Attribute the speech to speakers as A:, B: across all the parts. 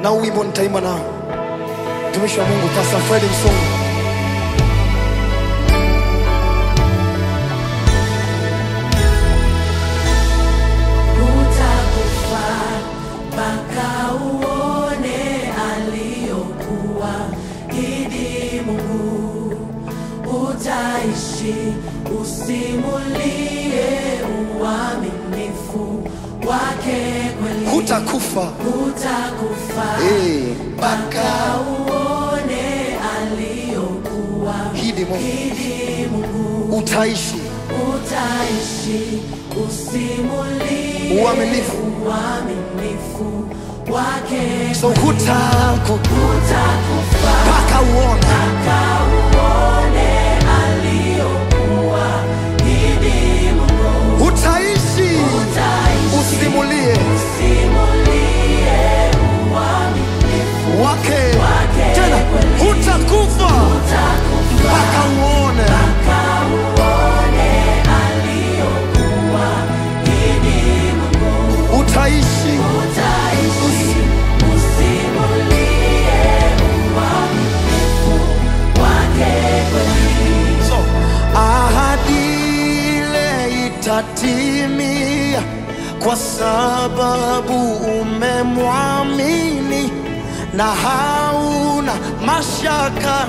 A: Na wimbo nitaimba na mtumishi wa Mungu Pastor Fred Msungu.
B: Utakufa mpaka uone aliyokuwa hidi Mungu. Utaishi usimulie uaminifu wake kweli.
A: Hutakufa.
B: Hutakufa mpaka uone aliyokuwa
A: hidi Mungu.
B: Hidi Mungu.
A: Utaishi.
B: Utaishi usimulie
A: uaminifu
B: wake.
A: So hutakufa
B: mpaka
A: uone,
B: aliyokuwa hidi Mungu.
A: Utaishi usimulie
B: uaminifu
A: wake tena. Hutakufa mpaka uone,
B: aliyokuwa hidi Mungu.
A: Utaishi
B: usimulie uaminifu wake kweli.
A: So ahadi ile itatimia kwa sababu umemwamini na hauna mashaka,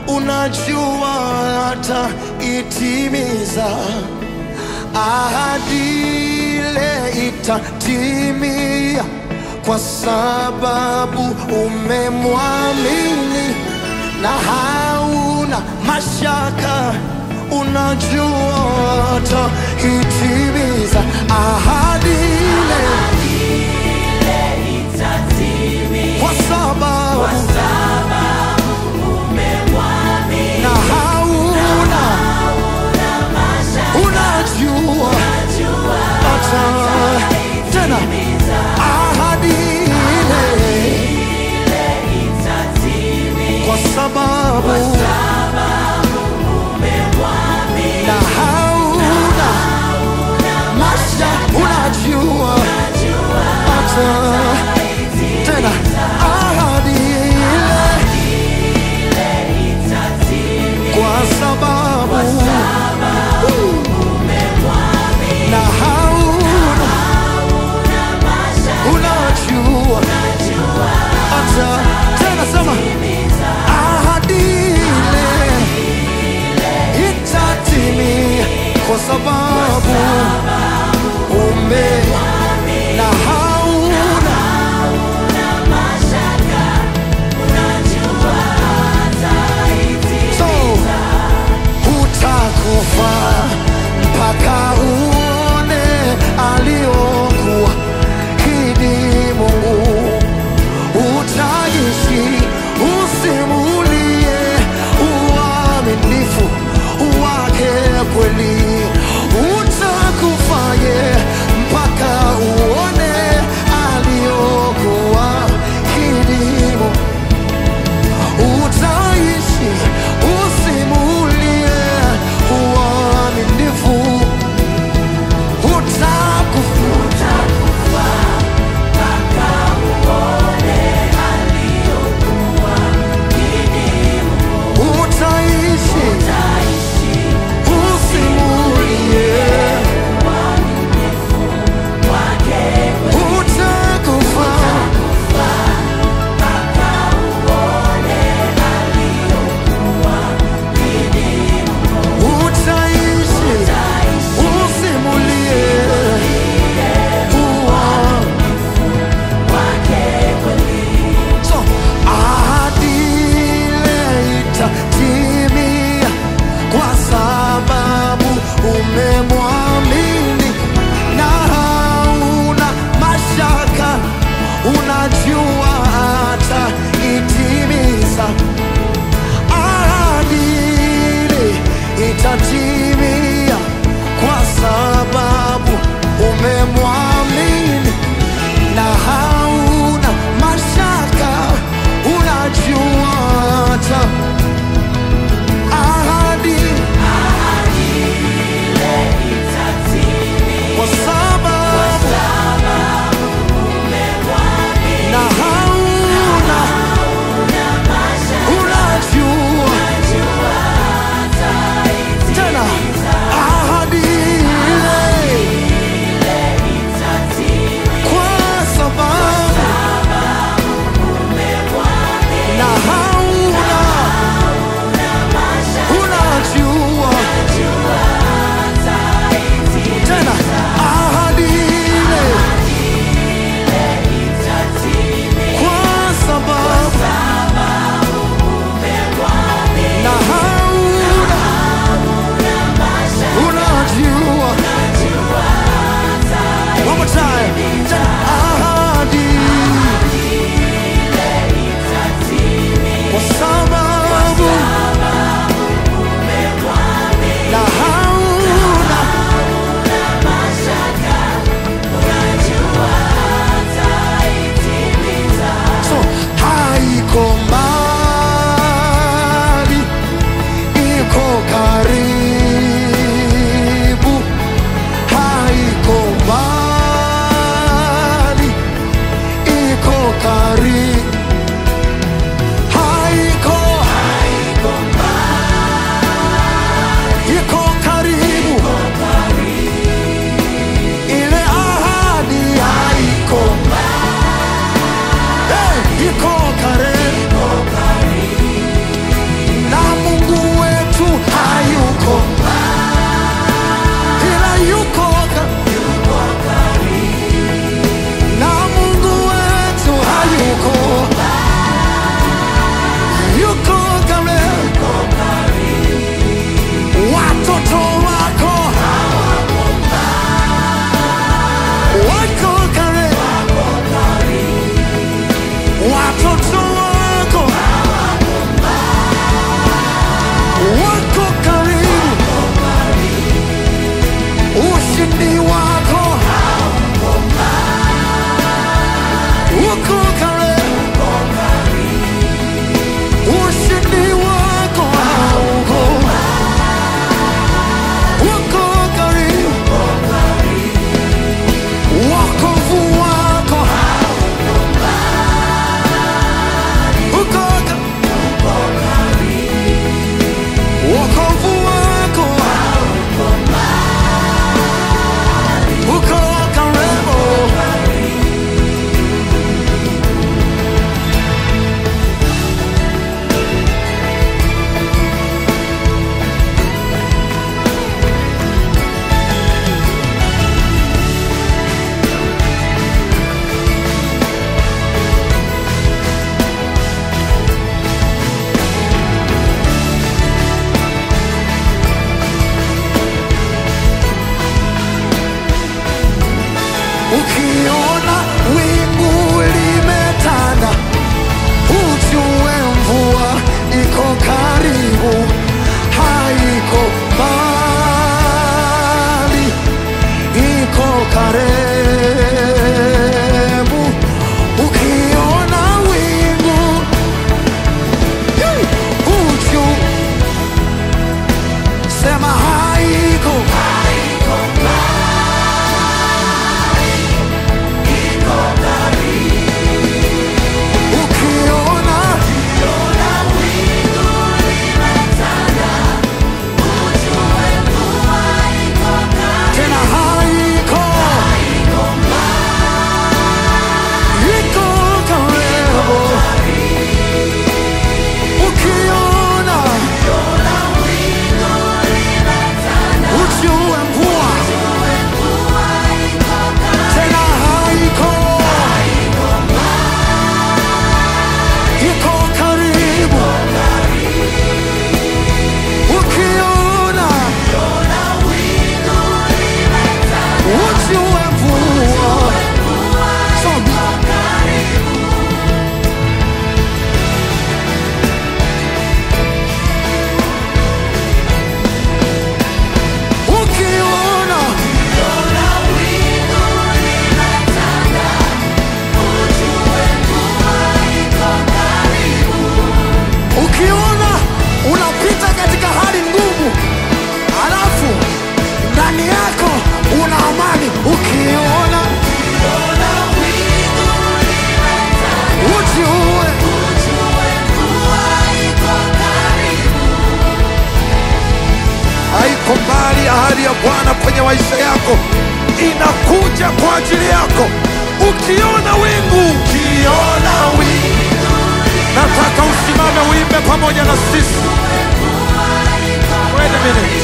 A: unajua ataitimiza. Ahadi ile itatimia kwa sababu umemwamini na hauna mashaka, unajua ataitimiza. Ahadi ile
B: itatimia
A: kwa sababu
B: umemwamini
A: na hauna
B: mashaka,
A: unajua ata tena. Ahadi ile
B: itatimia
A: kwa sababu
B: umemwamini
A: na hauna mashaka, unajua ata tena. Ahadi ile
B: itatimia
A: kwa sababu na hauna unajua ata tena. Sema ahadi ile itatimia kwa sababu ume na hauna
B: mashaka, unajua
A: so hutakufa mpaka uone aliyokuwa hidi Mungu. Utaishi usimulie uaminifu wake kweli. Utakufaye mpaka uone aliyokuwa hidi Mungu. Utaishi usimulie uaminifu. Utakufa
B: mpaka uone aliyokuwa hidi Mungu.
A: Utaishi
B: Utaishi
A: usimulie
B: uaminifu wake kweli.
A: Utakufa
B: Mpaka uone aliyokuwa hidi Mungu.
A: Utaishi
B: Utaishi
A: usimulie uaminifu
B: wake kweli.
A: So ahadi ile itatimia kwa sababu umemwamini na hauna mashaka, unajua ataitimiza. Ahadi ile itatimia kwa sababu umemwamini na hauna mashaka, unajua ata ahadi
B: Ile itatimia
A: kwa sababu
B: umemwamini
A: na hauna Ukiona wingu limetanda, ujue mvua iko karibu, haiko mbali, iko karibu. Ukiona wingu, ujue, sema haiko, ukiona tena haiko, iko karibu. Ukiona ujue mvua tena haiko, iko karibu. Ukiona ujue mvua. Soma. Ukiona ukiona unapita katika hali ngumu, alafu ndani yako una amani. Ukiona ujue
C: Haiko mbali ahadi ya Bwana kwenye maisha yako, inakuja kwa ajili yako. Ukiona wingu, ukiona wingu, nataka usimame uimbe pamoja na sisi. Wait a minute.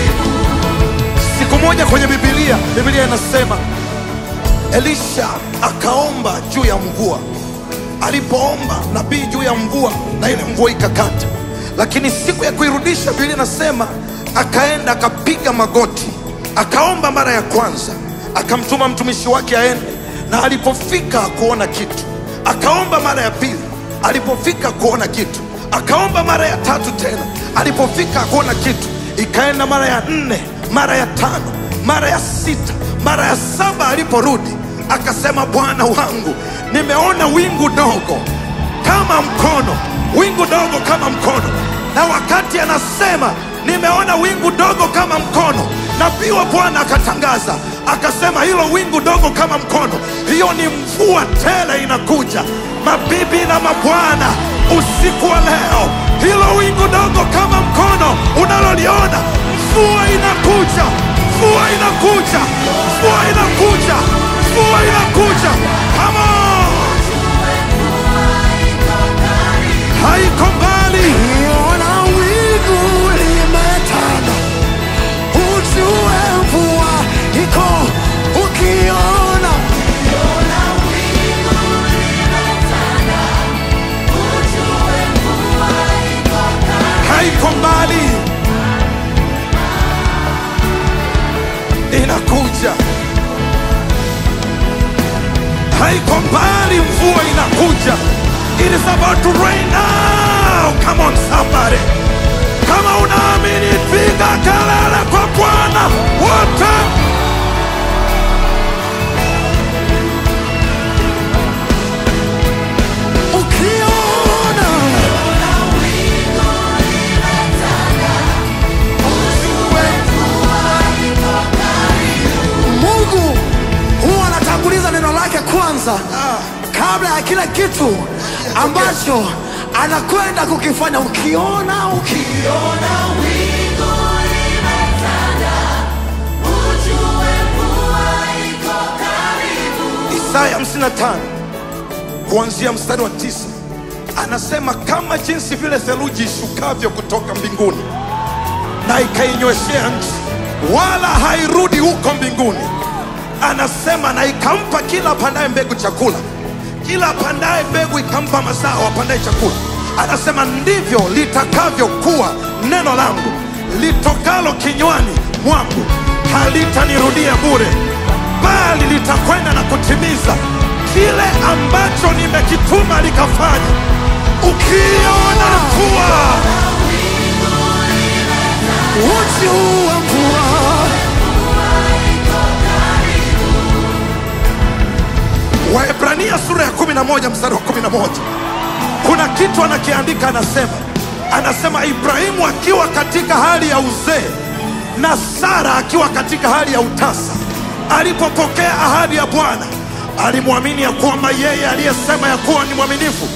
C: Siku moja kwenye Biblia, Biblia inasema Elisha akaomba juu ya mvua. Alipoomba nabii juu ya mvua, na ile mvua ikakata. Lakini siku ya kuirudisha, Biblia inasema akaenda akapiga magoti, akaomba mara ya kwanza, akamtuma mtumishi wake aende, na alipofika hakuona kitu. Akaomba mara ya pili, alipofika kuona kitu. Akaomba mara ya tatu tena, alipofika hakuona kitu. Ikaenda mara ya nne, mara ya tano, mara ya sita, mara ya saba. Aliporudi akasema, Bwana wangu, nimeona wingu dogo kama mkono, wingu dogo kama mkono. Na wakati anasema nimeona wingu dogo kama mkono, nabii wa Bwana akatangaza akasema, hilo wingu dogo kama mkono, hiyo ni mvua tele inakuja. Mabibi na mabwana, usiku wa leo, hilo wingu dogo kama mkono unaloliona, mvua inakuja, mvua inakuja, mvua inakuja, mvua inakuja. Come on! Haiko mbali.
A: Ukiona wingu limetanda, ujue mvua iko. Ukiona
C: Haiko mbali, inakuja. Haiko mbali, mvua inakuja. It is about to rain now. Come on somebody. Kama unaamini, piga kelele kwa Bwana wote.
A: Ukiona Mungu huwa anatanguliza neno lake kwanza kabla ya kila kitu ambacho anakwenda kukifanya. Ukiona ukiona
B: wingu limetanda, ujue mvua iko karibu.
C: Isaya 55 kuanzia mstari wa 9 anasema, kama jinsi vile theluji ishukavyo kutoka mbinguni na ikainyweshea nchi, wala hairudi huko mbinguni. Anasema na ikampa kila apandaye mbegu chakula, kila apandaye mbegu ikampa mazao apandaye chakula. Anasema ndivyo litakavyokuwa neno langu litokalo kinywani mwangu, halitanirudia bure, bali litakwenda na kutimia lazima likafanye. Ukiona mvua,
A: ujue mvua.
C: Waebrania sura ya 11 mstari wa 11. Kuna kitu anakiandika, anasema Ibrahimu akiwa katika hali ya uzee na Sara akiwa katika hali ya utasa, alipopokea ahadi ya Bwana alimwamini ya kwamba yeye aliyesema ya kuwa ni mwaminifu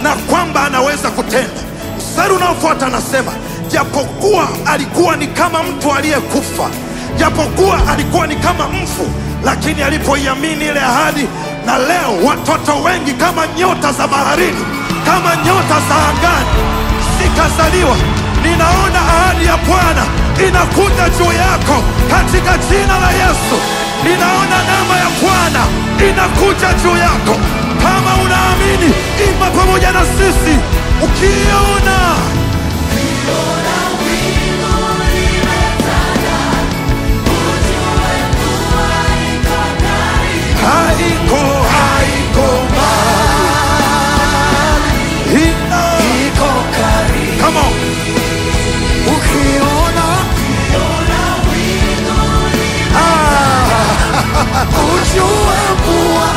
C: na kwamba anaweza kutenda. Mstari unaofuata anasema japokuwa alikuwa ni kama mtu aliyekufa, japokuwa alikuwa ni kama mfu, lakini alipoiamini ile ahadi, na leo watoto wengi kama nyota za baharini, kama nyota za angani zikazaliwa. Ninaona ahadi ya Bwana inakuja juu yako katika jina la Yesu. Ninaona neema ya Bwana inakuja juu yako. Kama unaamini, imba pamoja na sisi. Ukiona
B: wingu limetanda, ujue mvua iko karibu.
C: Haiko, haiko mbali,
A: Iko karibu.
C: Come on.
A: Ukiona
B: wingu limetanda,
A: ujue mvua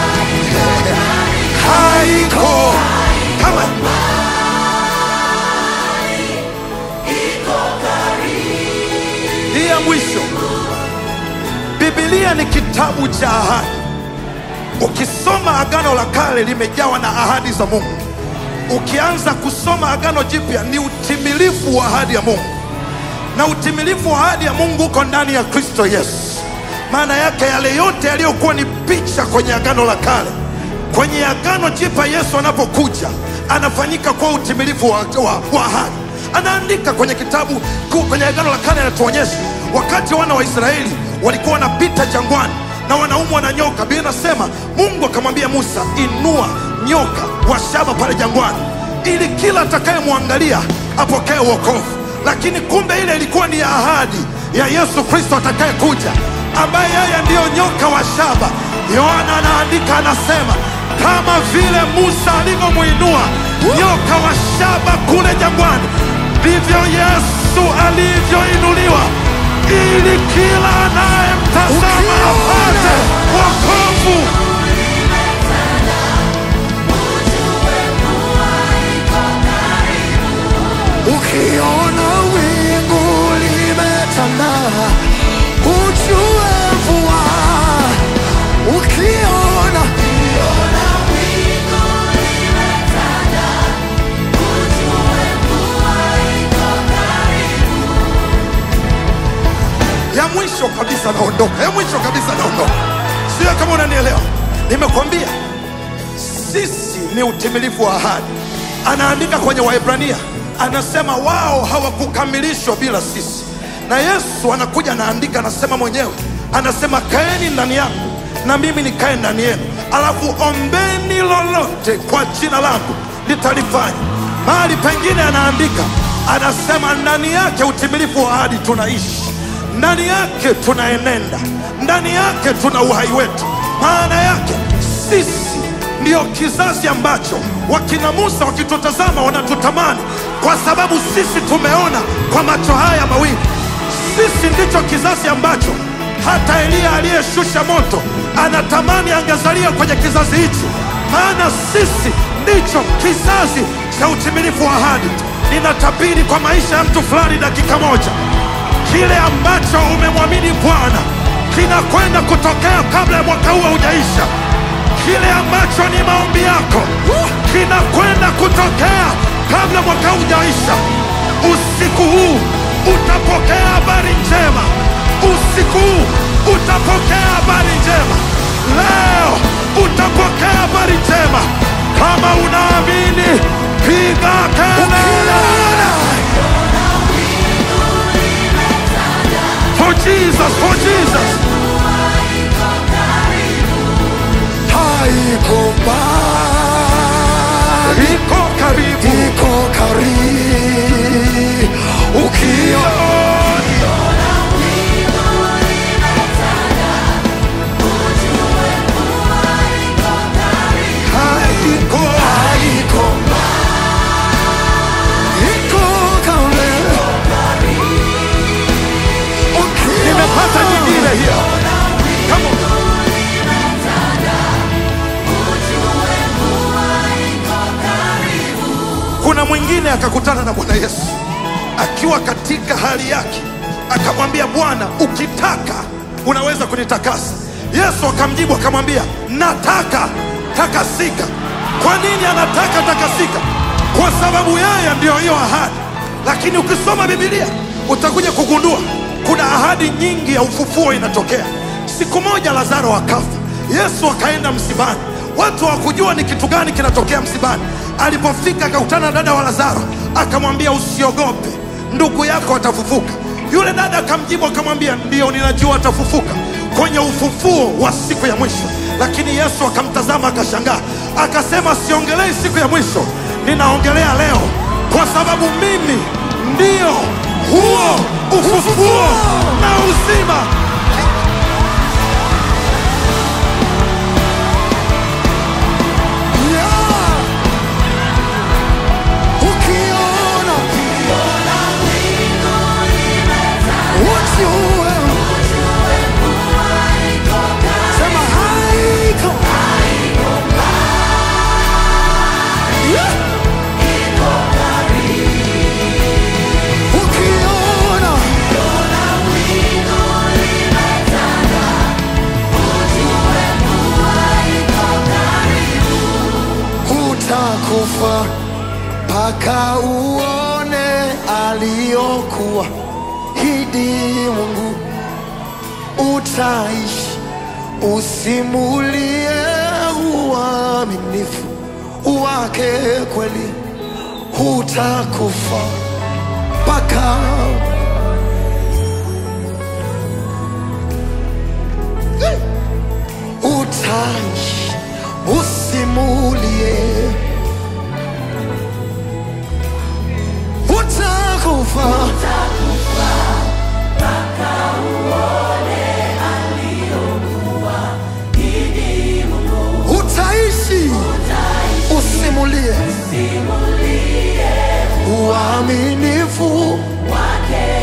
C: haiko. Come on.
B: Iko karibu.
C: Hii ya mwisho. Biblia ni kitabu cha ahadi. Ukisoma Agano la Kale limejawa na ahadi za Mungu. Ukianza kusoma Agano Jipya ni utimilifu wa ahadi ya Mungu. Na utimilifu wa ahadi ya Mungu uko ndani ya Kristo Yesu. Maana yake yale yote yaliyokuwa ni picha kwenye Agano la Kale, kwenye Agano Jipya Yesu anapokuja anafanyika kwa utimilifu wa ahadi. Anaandika kwenye kitabu, kwenye Agano la Kale anatuonyesha wakati wana wa Israeli walikuwa wanapita jangwani na wanaumwa na nyoka. Biblia inasema Mungu akamwambia Musa, inua nyoka wa shaba pale jangwani ili kila atakayemwangalia apokee wokovu. Lakini kumbe ile ilikuwa ni ahadi ya Yesu Kristo atakayekuja, ambaye yeye ndiyo nyoka wa shaba. Yohana anaandika anasema, kama vile Musa alivyomuinua nyoka wa shaba kule jangwani, ndivyo Yesu alivyoinuliwa, ili kila anayemtazama apate wokovu.
B: Limetanda, ujue mvua iko karibu.
A: Ukiona wingu limetanda, ujue mvua. Ukiona
B: wingu limetanda, ujue mvua iko karibu.
C: Ya mwisho kabisa naondoka, ya mwisho kabisa naondoka. Sio kama unanielewa. Nimekwambia sisi ni utimilifu wa ahadi. Anaandika kwenye Waebrania, anasema wao hawakukamilishwa bila sisi. Na Yesu anakuja anaandika, anasema mwenyewe, anasema kaeni ndani yangu na mimi nikae ndani yenu, alafu ombeni lolote kwa jina langu nitalifanya. Mahali pengine anaandika, anasema ndani yake utimilifu wa ahadi tunaishi, ndani yake tunaenenda, ndani yake tuna uhai wetu. Maana yake sisi ndio kizazi ambacho wakina Musa wakitutazama wanatutamani, kwa sababu sisi tumeona kwa macho haya mawili. Sisi ndicho kizazi ambacho hata Eliya aliyeshusha moto anatamani angezalia kwenye kizazi hichi, maana sisi ndicho kizazi cha utimilifu wa ahadi. Ninatabiri kwa maisha ya mtu fulani dakika moja, kile ambacho umemwamini Bwana kinakwenda kutokea kabla ya mwaka huu haujaisha. Kile ambacho ni maombi yako kinakwenda kutokea kabla mwaka huu haujaisha. Usiku huu utapokea habari njema. Usiku huu utapokea habari njema. Leo utapokea habari njema. Kama unaamini, piga kelele. For Jesus, for Jesus.
A: Haiko mbali,
C: Iko karibu.
A: iko karibu. Ukiona
C: Haiko,
A: haiko
C: stay here. Come on. Kuna mwingine akakutana na Bwana Yesu akiwa katika hali yake, akamwambia Bwana, ukitaka unaweza kunitakasa. Yesu akamjibu akamwambia, nataka, takasika. Kwa nini anataka takasika? Kwa sababu yeye ndio hiyo ahadi. Lakini ukisoma Biblia utakuja kugundua kuna ahadi nyingi ya ufufuo inatokea. Siku moja Lazaro akafa. Yesu akaenda msibani. Watu hawakujua ni kitu gani kinatokea msibani. Alipofika akakutana na dada wa Lazaro, akamwambia usiogope, ndugu yako atafufuka. Yule dada akamjibu akamwambia, ndio ninajua atafufuka kwenye ufufuo wa siku ya mwisho. Lakini Yesu akamtazama akashangaa, akasema siongelei siku ya mwisho, ninaongelea leo, kwa sababu mimi ndio huo ufufuo na uzima.
A: Utakufa paka uone aliyokuwa hidi Mungu. Utaishi usimulie uaminifu wake kweli. Utakufa paka utaishi usimulie. Utakufa,
B: utakufa mpaka uone aliyokuwa hidi Mungu.
A: Utaishi,
B: utaishi
A: usimulie,
B: usimulie
A: uaminifu
B: wake.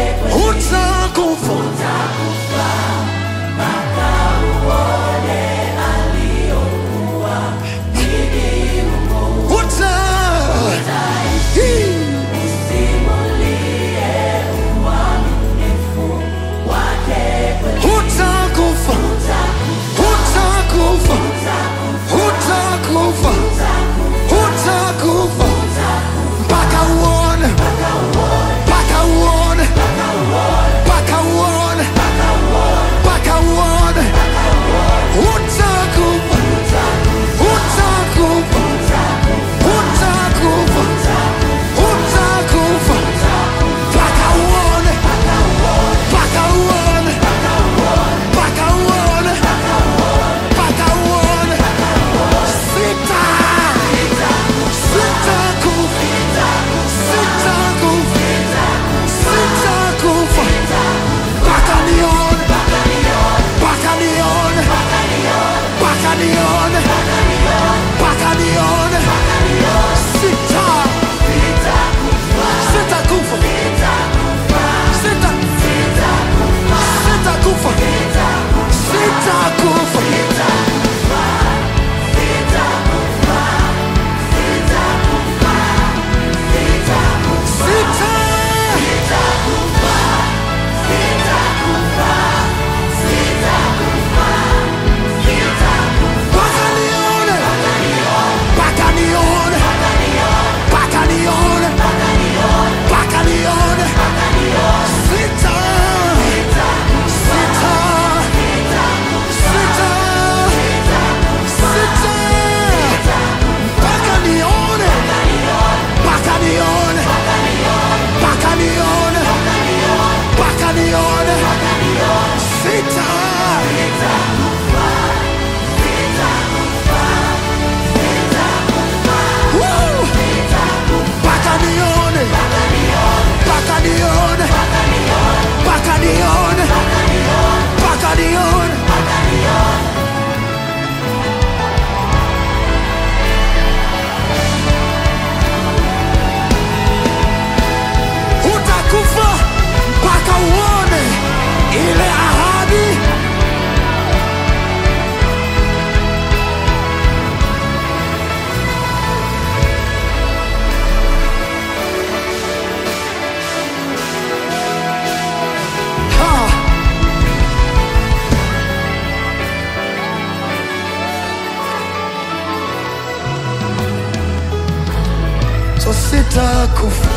C: Sitakufa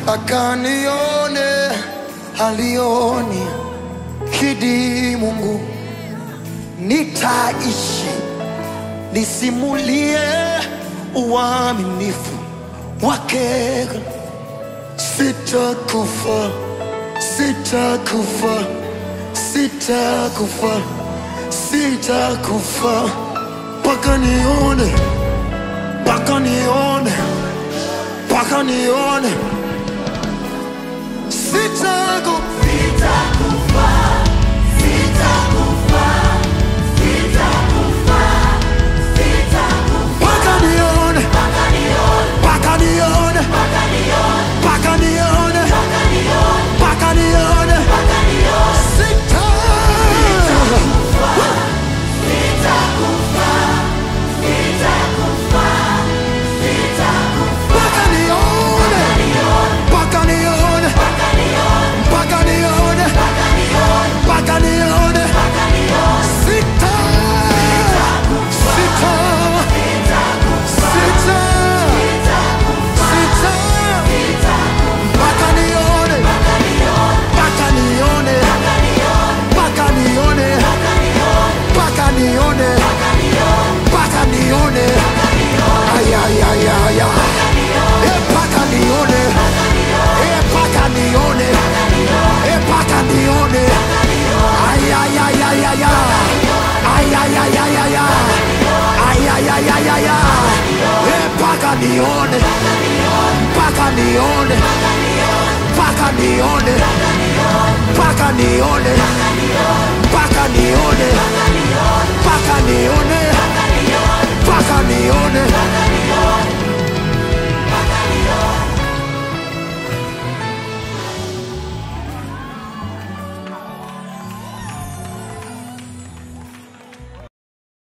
C: mpaka nione alioni kidi Mungu. Nitaishi nisimulie uaminifu wake. Sitakufa, sitakufa, sitakufa, sitakufa mpaka nione, mpaka nione, mpaka nione. Sitakufa,
B: Sitakufa, sitakufa, sitakufa, sitakufa
C: mpaka nione,
B: mpaka nione,
C: mpaka nione,
B: mpaka nione,
C: mpaka nione,
B: mpaka nione,
C: mpaka nione.
B: mpaka nione.
C: Sita
B: Sitakufa, sitakufa, sitakufa
C: mpaka nione, mpaka nione,
B: mpaka nione,
C: mpaka nione,
B: mpaka nione,
C: mpaka nione.
B: mpaka nione.
C: Sita, sita,
B: Sitakufa,
C: sita,
B: sitakufa,
C: sita
B: sitakufa
C: mpaka nione,
B: mpaka nione,
C: mpaka nione,
B: mpaka nione,
C: mpaka nione,
B: mpaka nione,
C: mpaka nione,
B: mpaka nione,
C: mpaka nione.
B: mpaka nione.
C: Ay, ay, ay, ay, ay. Eh, mpaka nione, eh, mpaka nione, eh, mpaka nione. Ay, ay, ay, ay, ay, ay. Ay, ay, ay, ay, ay, ay. Ay, ay, ay, ay, ay, ay. Eh, mpaka nione, mpaka nione, mpaka nione, mpaka nione.